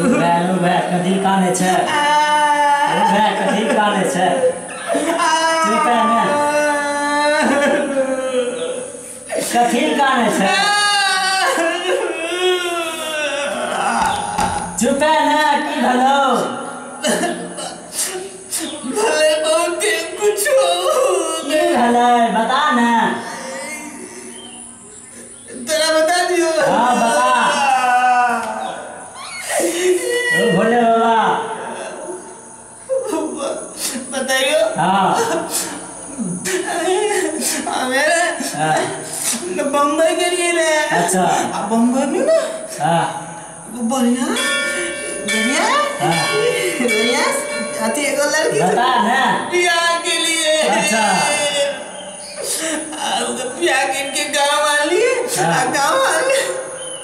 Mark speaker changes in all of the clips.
Speaker 1: भाय कथी कानै छै? भाय कथी कानै छै? चुप ने, कथी कानै छै? चुप ने, की भेलौ?
Speaker 2: भले बहुत कुछ
Speaker 1: की भेलै बता ने।
Speaker 2: तोरा बता दियो?
Speaker 1: हाँ बता। ओ भोले बाबा
Speaker 2: बताइयो।
Speaker 1: हाँ
Speaker 2: मेरे बम्बई के लिए रे।
Speaker 1: अच्छा।
Speaker 2: बम्बई में ना
Speaker 1: हाँ
Speaker 2: बढ़िया बढ़िया बढ़िया अथी एगो लड़की
Speaker 1: बता ना
Speaker 2: बियाह के लिए।
Speaker 1: अच्छा।
Speaker 2: बियाह के गाँव वाली गाँव वाली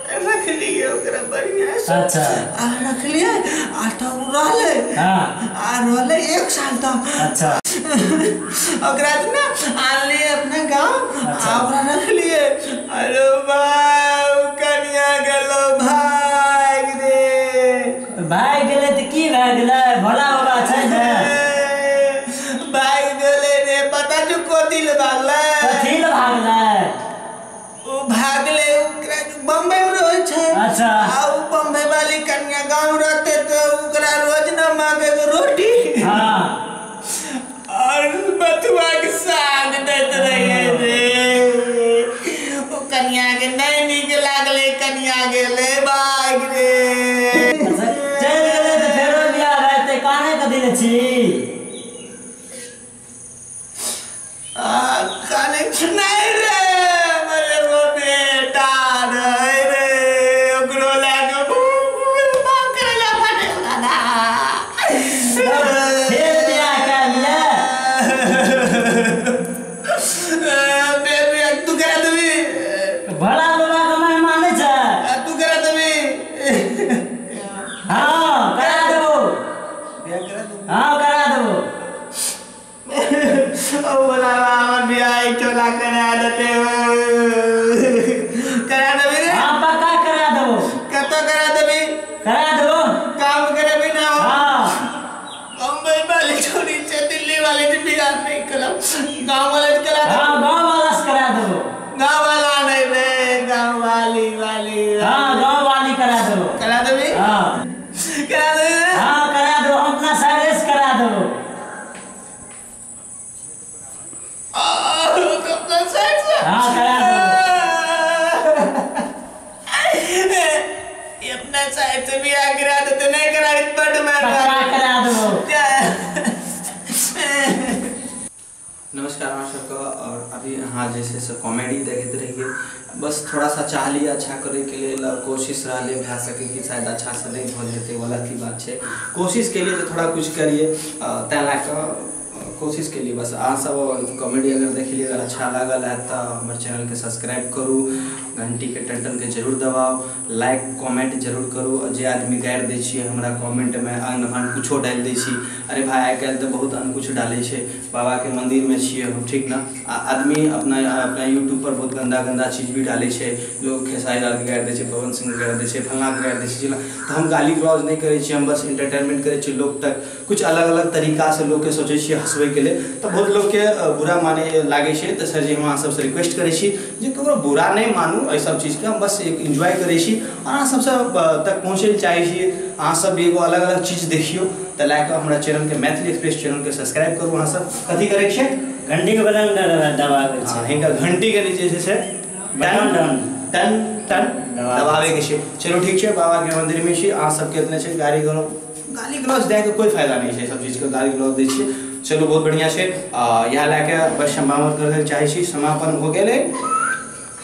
Speaker 2: रख लिए ओकरा बढ़िया से।
Speaker 1: अच्छा।
Speaker 2: रख लिए आ तब रहले।
Speaker 1: हाँ।
Speaker 2: आ रहले 1 साल तक।
Speaker 1: अच्छा।
Speaker 2: ओकरा ना आन लिए अपना गाँव।
Speaker 1: अच्छा।
Speaker 2: ओकरा रख लिए। अरे भाई कनिया गेलो भाग रे।
Speaker 1: भाग गेलै तऽ की भए गेलै? भोला बाबा छै ने।
Speaker 2: भाग गेलै रे, पता छौ कथी ले भागलै?
Speaker 1: कथी ले भागलै?
Speaker 2: ओ भागलै ओकरा बम्बई में रहै छै।
Speaker 1: अच्छा।
Speaker 2: आ उ बम्बई वाली कन्या गाँव रहते तो ओकरा रोज ना मांगे रोटी।
Speaker 1: हाँ।
Speaker 2: और बथुआ के साग दैत रहिए रे। ओ कन्या के नहीं नीक लागलै, कन्या गेलै भाग रे।
Speaker 1: चलि गेलै तऽ फेरो बियाह भए जेतै, कानै कथी ले छी?
Speaker 2: कानै नहीं रे, हमर एगो बेटा रहै रे, ओकरो लए कऽ
Speaker 1: फेर बियाह कए लिअ।
Speaker 2: तू करा देबी?
Speaker 1: भोला बाबा के महिमा नहि छै।
Speaker 2: तू करा देबी?
Speaker 1: हाँ करा देबो। हाँ करा देबो।
Speaker 2: ओ भोला बाबा हमर बियाह चोला करा देते। करा देबी रे?
Speaker 1: हाँ पक्का करा देबो।
Speaker 2: कतऽ करा देबी?
Speaker 1: करा देबो।
Speaker 2: काम करेबी ना?
Speaker 1: हाँ।
Speaker 2: बम्बई वाली छोड़ी छै, दिल्ली वाली से बियाह नहीं करब, गाँव वाला से करा।
Speaker 1: हाँ गाँव वाला से करा देबो।
Speaker 2: गाँव वाला नहीं रे, गाँव वाली वाली।
Speaker 1: हाँ गाँव वाली करा देबो।
Speaker 2: करा देबी?
Speaker 1: हाँ
Speaker 2: करा देबी?
Speaker 1: हाँ करा देबो, हम अपना साइड से करा देबो।
Speaker 2: अपना साइड से?
Speaker 1: हाँ करा देबो।
Speaker 2: ये अपना साइड से बियाह करा देते, नहीं करा बड मार
Speaker 1: पक्का करा देबो।
Speaker 3: नमस्कार अहाँ सबके। और अभी अहाँ जे छै से कॉमेडी देखैत रहिए, बस थोड़ा सा चाहलिए अच्छा करैके लेल और कोशिश रहलै, भए सकै कि शायद अच्छा से नहीं भऽ जेतै, ओ अलग की बात छै। कोशिश केलिए जे थोड़ा कुछ करिए, तैं लए कऽ कोशिश केलिए। बस अहाँ सब कॉमेडी अगर देखलिए, अगर अच्छा लागल है तऽ हमर चैनलके सब्सक्राइब करू, घंटीके टन के जरूर दबाउ, लाइक कमेंट जरूर करू। और जे आदमी गारि दै छियै हमरा कमेंटमे अन अन कुछो डालि दै छी, अरे भाई आइ काल्हि तऽ बहुत अन कुछ डालै छै। बाबाके मन्दिरमे छियै हम, ठीक ने? आ आदमी अपना अपना यूट्यूब पर बहुत गंदा गंदा चीज भी डालै छै। लोग खेसारी लालके गारि दै छै, पवन सिंहके गारि दै छै, फल्लाँके गारि दै छै, चिल्लाँ। तऽ हम गाली गलौज नहि करै छी, हम बस एंटरटेनमेंट करै छी लोक तक। कुछ अलग अलग तरीकासँ लोकके सोचै छियै हँसबैके लेल, तऽ बहुत लोकके बुरा माने लागै छै। तऽ सर जी हम अहाँ सबसँ रिक्वेस्ट करै छी जे ककरो बुरा नहि मानू एहि सब चीजके। हम बस एक एन्जॉय करै छी और अहाँ सबसँ तक पहुँचै लए चाहै छी। अहाँ सब भी एगो अलग अलग चीज देखियौ, तऽ लए कऽ हमरा चैनलके मैथिली एक्सप्रेस चैनलके सब्सक्राइब करू। अहाँ सब कथी करैके छै?
Speaker 1: घंटीके बटन दबाबै छै।
Speaker 3: हिनका घंटीके नीचे जे छै
Speaker 1: बटन
Speaker 3: टन टन टन दबाबैके छै। चलू ठीक छै, बाबाके मन्दिरमे छी। अहाँ सबके इतने छै, गाली गलौज दए कऽ कोइ फायदा नहि छै, सब चीजके गाली गलौज दै छियै। चलू बहुत बढ़िआँ छै। इएह लए कऽ बस समापन करय चाहै छी। समापन हो गेलै।